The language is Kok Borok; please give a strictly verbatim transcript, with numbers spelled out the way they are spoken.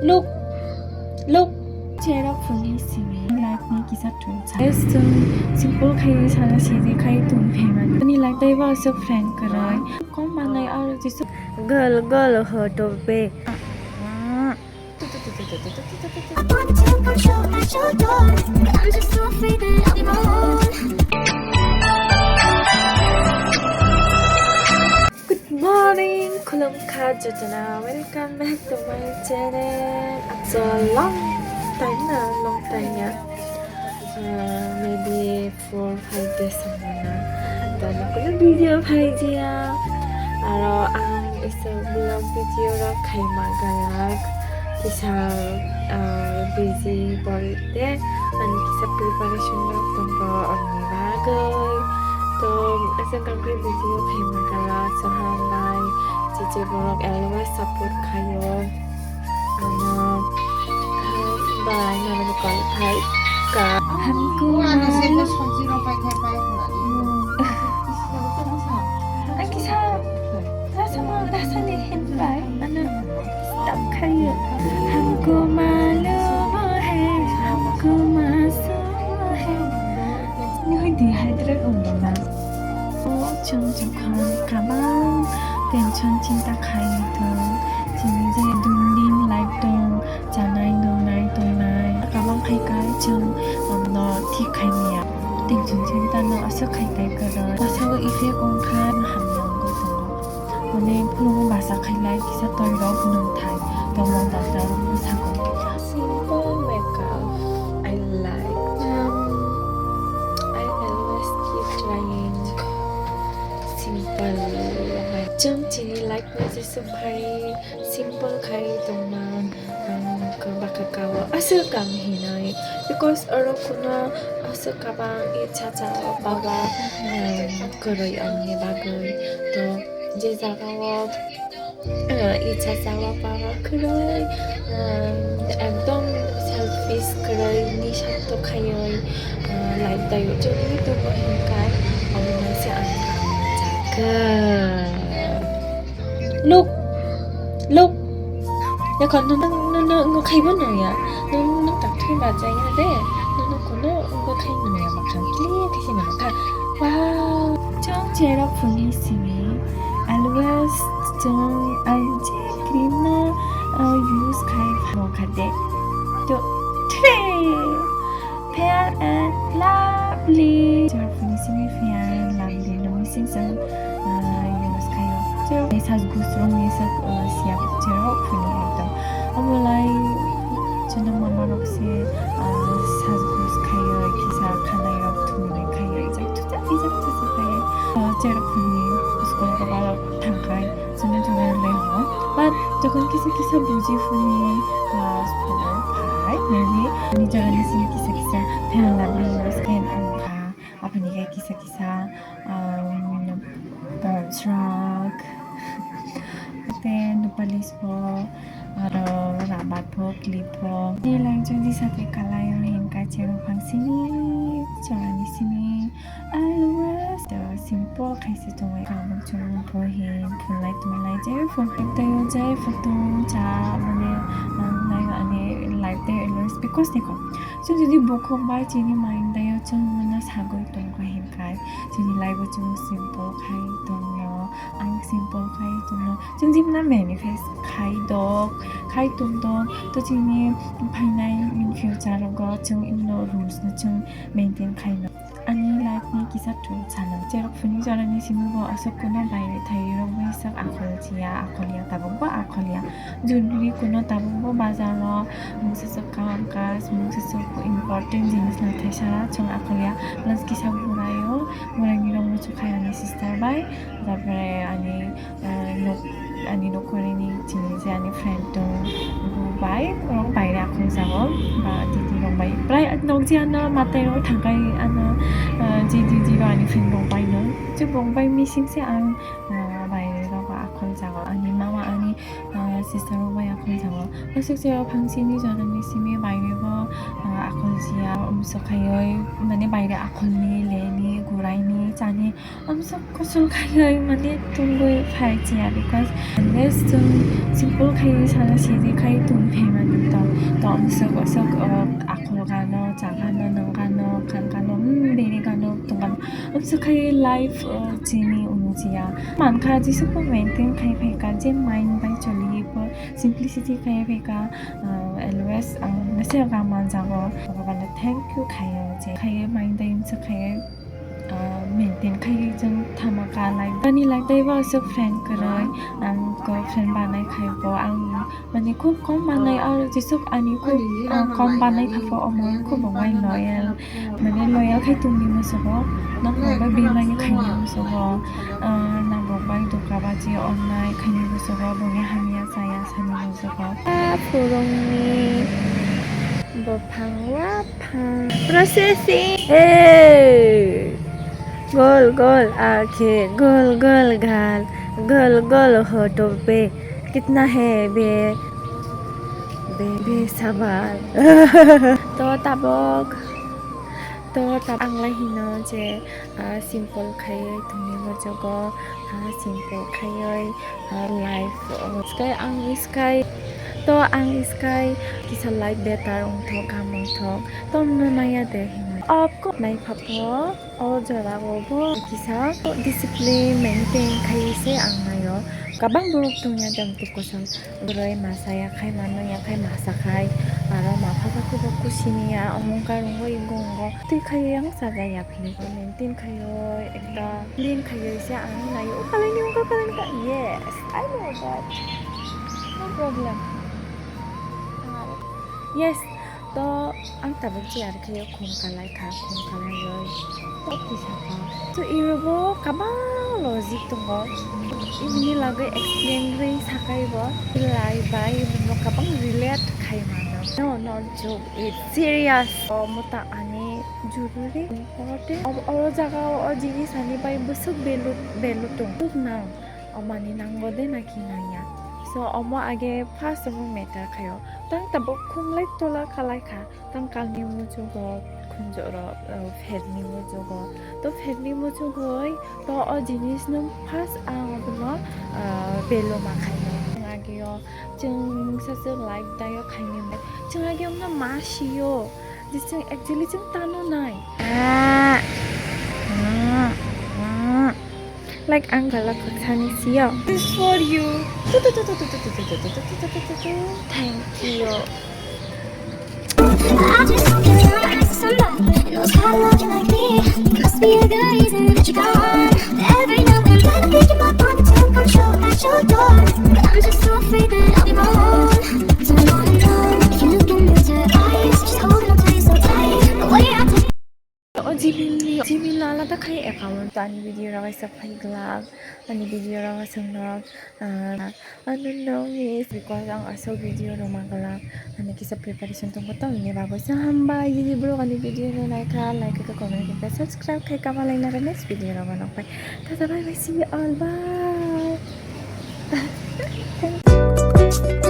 Look, look. Cherok phunai simi life ni kisa thum sa. Yes, chwng simple khai sana sidi khai tum phaimani. Ani life dai ba so friend kwrwi. Kom manai aro jisu. Gol gol hoto be. Good morning, khulumkha jotona. Welcome back to my channel. After a long time na, long time ya. Uh, maybe four, five days ang mana. Dan ako na video phai dia. Aro ang isa vlog video rok khai magalak. Kisa, uh, busy bol te, ani kisa preparation rok tongo, ani bagwi. To, asa kangkri video khai magalak, so hambai, chichi borok always support khayo. Ano, ah, bai, nang ni call khai ka. Hamko. Ang kisa, rasa mo, rasa ni hin bai, ano, stop khayo. Hamko malumo hai, hamko masumo hai. Ni hoi dehydrate wngdona. O chwng chwng kha kabang tension chinta khai tong. Chini je dundin life tong, chanai nwngnai tongnai. Kabang khai kai chwng, um, no thik khai maya. Tension chinta no aswk khai kai kwrwi. Masao effect wngkha hamya wngwi tongo. Mane phulung basa khailai kisa toirok nwngthai tongmung doctor rok bwsakgo. Simple makeup I like. Um, I always keep trying simple. Chwng chini life no jeswk khai simple khai tongma, um, baka kao aswk ang hinai because oro kuno aswk kabang icha cha baba, um, kwrwi ongni bagwi to. Je jagao, ah, icha chawa para kwrwi, ah, ekdom selfish kwrwi, nisa to khaiwi, ah, life dayo choli tongo hinkai, omo se ang kha. Look, look. Dekho, nono, nono, nono khaibo nangya. Nono, nono tak thwi ba jaya de. Nono kuno wngwi khai nangya, makhang clear khe se nangkha. Wow! Chwng cherok phunai simi always chwng ang je cream no, uh, use khai phaikha de. To, thre! Fair and Lovely. Cherok phunai simi Fair and Lovely no missing chwng, uh, use khaio. Cherok ni sajgusrok ni sak, uh, siya cherok phunai ekdom. Omo lai chwng mama rok se, ah, sajbus khaio, kisa khanai rok thumui khaio, ijak thuja, ijak thuja khaio. Ah, cherok phunai school ko balok thangkhai, chwng chwng lai ho. But jokhon kisa kisa buji phunai class four, five, maybe ani jaga ni simi kisa kisa phan lagwi scan ang kha, aboni khe kisa kisa, um, ponsrok, te nupalis bo, aro rabar bo, clip bo. Ni lang jodi sate kalai o hin kache rok phang sini, chorani sini, always the simple khaise tongwi kha, chwng bo hin phunlai tonglai, je phun tei o je photo cha mane, um, nai ani life tei always because dekho, chwng jodi bokhok bai chini mind tei o chwng mano sagwi tongkha hin kai, chini life o chwng simple khai tongno. Ang simple khai tongno. Chwng jibna manifest khai dok, khai tong dok. To chini phainai in future rogo chwng imno rules no chwng maintain khai no. Ani life ni kisa thum sana. Cherok phunai jorani simi bo aswk kuno baire thai rok bai sak akhol chiya, akhol ya, tabuk bo akhol ya. Jewelry kuno tabuk bo bazar o mungsa sok kaham kaj, mungsa sok important jinis nathai sara chwng akhol ya. Plus kisa burai o, burai ni rok muchuk khai ani sister bai. Tarpore ani, ah, nok, ani nokhorni chini je ani friend tong, bo bai, borok baire akhol jago, ba didi rok bai. Prai nokji ano matai rok thangkai ano, ah, je didi rok ani friend rok bai no. Je borok bai missing se ang, ah, baire rok akhol jago. Ani mama ani, ah, sister rok bai akhol jago. Aswk se phang sini jorani simi baire bo, ah, akhol jia, um, sokhaioi, mane baire akhol ni, leni, gurai ni, chani, Amsa kusul khai mane tungwi phai chiya because unless chwng simple khai sana sidi khai tong phaimani. Sok, sok, o, akhol gano, cha gano, nang gano, khan gano, hmm, bini gano, tong gano. Amsa khai life, o, chini unujia. Mankha jisuk maintain khai phaikha, je mind bai choli bo, simplicity khai phaikha, o, always, o, nase ga manjago. Bhagwan thank you khayo, je khaye mind bai amsa khaye. Ah, maintain khai jeng thama ka life. Ani life tei bo aswk friend kwrwi, ang ko friend banai khai bo, ang mane khub kom banai, aro jesuk ani khub, ah, kom banai thapho omo khub bai loyal, mane loyal khai tongni musugo, nok bai bimani khaini musugo, ah, nang bai doka baji onnai khaini musugo, boni hamya saya sani musugo. Ah, phurungni buphang wa Processing. Hey! Gol gol aankhein, gol gol gaal, gol gol hooton pe kitna hai be, be, be sawal. To tabuk, to tabuk ang lai hino je, ah, simple khaiwi tongwi muchugo, ah, simple khaiwi, ah, life, oh, sky ang sky, to ang sky kisa life better wngthok, kaham wngthok, to mano naiya de hinwi. Of course, nai phapo, o jora o bo kisa discipline maintain khaiwi se ang naio. Kabang borok tongya jang twi kosong. Bwrwi masa ya khai, mano ya khai, masa khai, aro ma phasakubo kusini ya, omo wngkha rwngo, ego wngkha. Twi khai yang chaja ya phini. Maintain khaiwi ekta clean khaiwi se ang naio. O kalai ni wngkha, kalai ni ka, yes, I know that. No problem. Yes, to ang tabuk je ar khe khum kalai kha, khum kalaiwi. To kisa kha. To irobo kabang logic tongo. Ibini lagwi explain rwi sakai bo. Lai bai ibino kabang relate khai mano. No, not joke. It's serious. O mota ani jururi important. O, o jaga o, o jinis ani bai bwswk value, value tong. Bwswk nang. O mani nango de na ki nangya. So, omo age first omo matter khaio. Tang tabuk khumlai tola kalai kha. Tang kalni muchugo khunjoro, uh, pherni muchugo. To pherni muchugoi to o jinis no first ang abono, uh, value ma khaino. Ang ageo chwng sase life dayo khaini. Chwng ageo no ma sio. Jisung actually chwng tano nai. Ah. Mm. Mm. Like ang gala phaksani sio. This is for you. Thank you. I just hope you're nice to somebody. And those hot looking like me. Must be a good reason that you're gone. Every now and then I think you might want to come show at your door. But I'm just so afraid that I'll be wrong. So I wanna know if you can lose your eyes. Just holding on to you so tight. The way I take O Gmail ni, Gmail no alada khai account. Ani video rok kaisa phai glak, ani video rok aswk nok, ah, ano no miss because ang aswk video rok ma glak. Ani kisa preparation tongo, tamoni bagwi se hambai. Jodi borok ani video no naikha, like kha, comment kha, subscribe khai kha, malai nang next video rok no phai. Tata bye bye, see you all, bye.